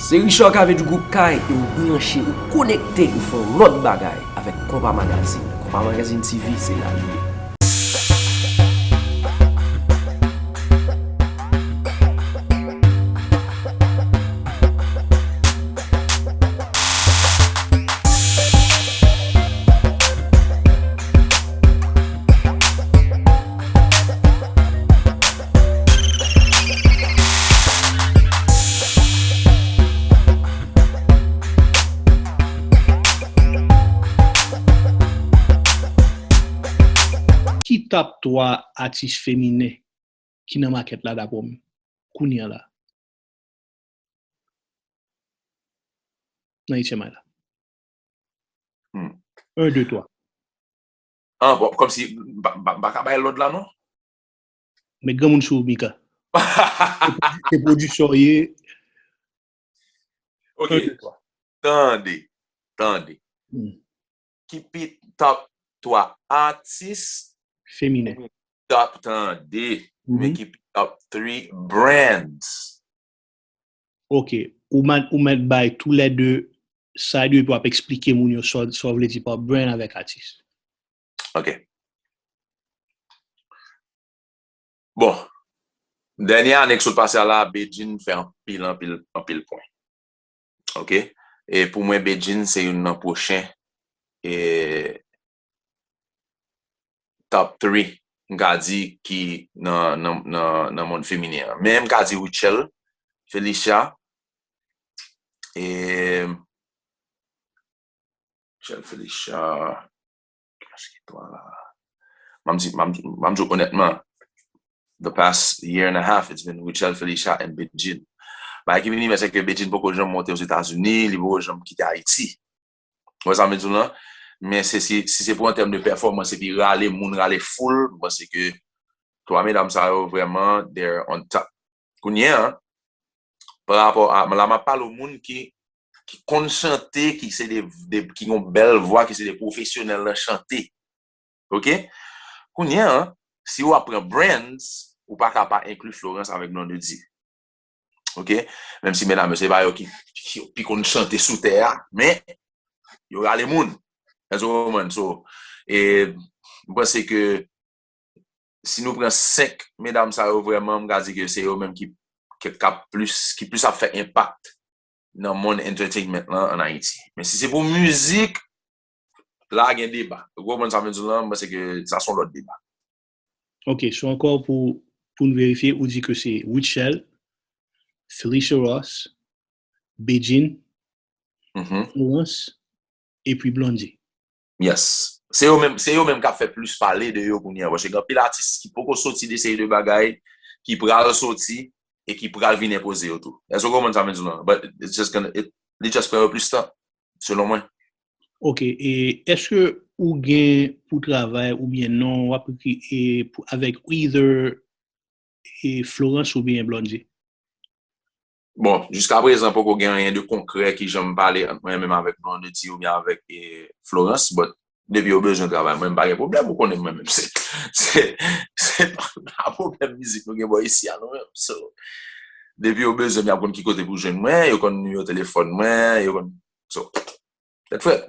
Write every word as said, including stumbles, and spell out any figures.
Se Richard Cavé du groupe Kay e ou branche, ou konekte, ou fè yon lòt bagay avèk Konpa Magazine. Konpa Magazine T V, se la li ye. Ki top twa atis feminen ki nan makèt la, dapre w menm, kounye a la? Nan H M I la. Hmm. Un, deux, trois. Ah, bon, kòmsi, m pa, m pa, m pa ka bay lòd la, non? Met granmoun sou ou, Mika. Se pwodiksè w ye. Ok. Un, deux, trois. Tande, tande. Hmm. Ki pi top twa atis feminen. Top, tande. Men ki pi top three brands. Ok. Ou mèt, ou mèt bay tou lè de side yo epi w ap eksplike moun yo sa w, sa w vle di pa brand avèk atis. Ok. Bon, dènye ane k sot pase a la, Bedjine fè anpil, anpil, anpil pwen. Ok? E pou mwen, Bedjine se youn nan pwochen e top three, m ka di, ki nan, nan, nan, nan mond feminen an. Men m ka di Rutshelle, Felicia, e Rutshelle, Felicia, kiyès ki twa la? M ap di, m ap di, m ap di w onètman, the past year and a half, it's been Rutshelle, Felicia, and Bedjine. Bagay ki vin pi mèt, se ke Bedjine poko janm monte Ozetazini, li poko janm kite Ayiti. Ou wè sa m vle di w lan? Men se, si, si se pou an tèm de pèfòmans epi rale moun, rale foul, m panse ke twa medam sa yo vrèman, they're on top. Kounye a, pa rapò a, la m ap pale w moun ki, ki konn chante, ki se de, de, ki gon bèl vwa, ki se de pwofesyonèl nan chante. Ok? Kounye a, si w ap pran brands, ou pa ka pa enkli Florence avèk Blondedy. Ok? Menm si medam yo, se pa yo ki, ki pi konn chante sou tè a, men yo rale moun. Èske w konprann? So, e, m panse ke si nou pran senk medam sa yo vrèman, m ka di ke se yo menm ki, ki, k ap plis, ki plis ap fè enpak nan mond entertainment lan ann Ayiti. Men si se pou mizik, la gen deba. Ou konprann sa m vle di w lan? M panse ke sa se yon lòt deba. Ok, so ankò pou, pou n verifye, ou di ke se Rutshelle, Felicia Ross, Bedjine, Florence, epi Blondedy. Yes. Se yo menm, se yo menm k ap fè plis pale de yo kounye a, paske gen anpil atis ki poko soti de seri de bagay, ki pral soti, e ki pral vin enpoze yo tou. Èske w konprann sa m vle di w lan? But it's just gonna, it, li just pran yo plis tan, selon mwen. Ok, e èske ou gen pou travay oubyen non w ap ekri e pou, avèk either e Florence oubyen Blondedy? Bon, jiska prezan, poko gen anyen de konkrè ki janm pale ant mwen menm avèk Blondedy oubyen avèk, e, Florence, but depi yo bezwen travay, mwen, m pa gen pwoblèm, ou konnen mwen menm, se, se, se pa pwoblèm mizik nou gen bò isi a, nou menm. So, depi yo bezwen m, y ap konn ki kote pou jwenn mwen, yo konn nimewo telefòn mwen, yo konn, so, tèt frèt.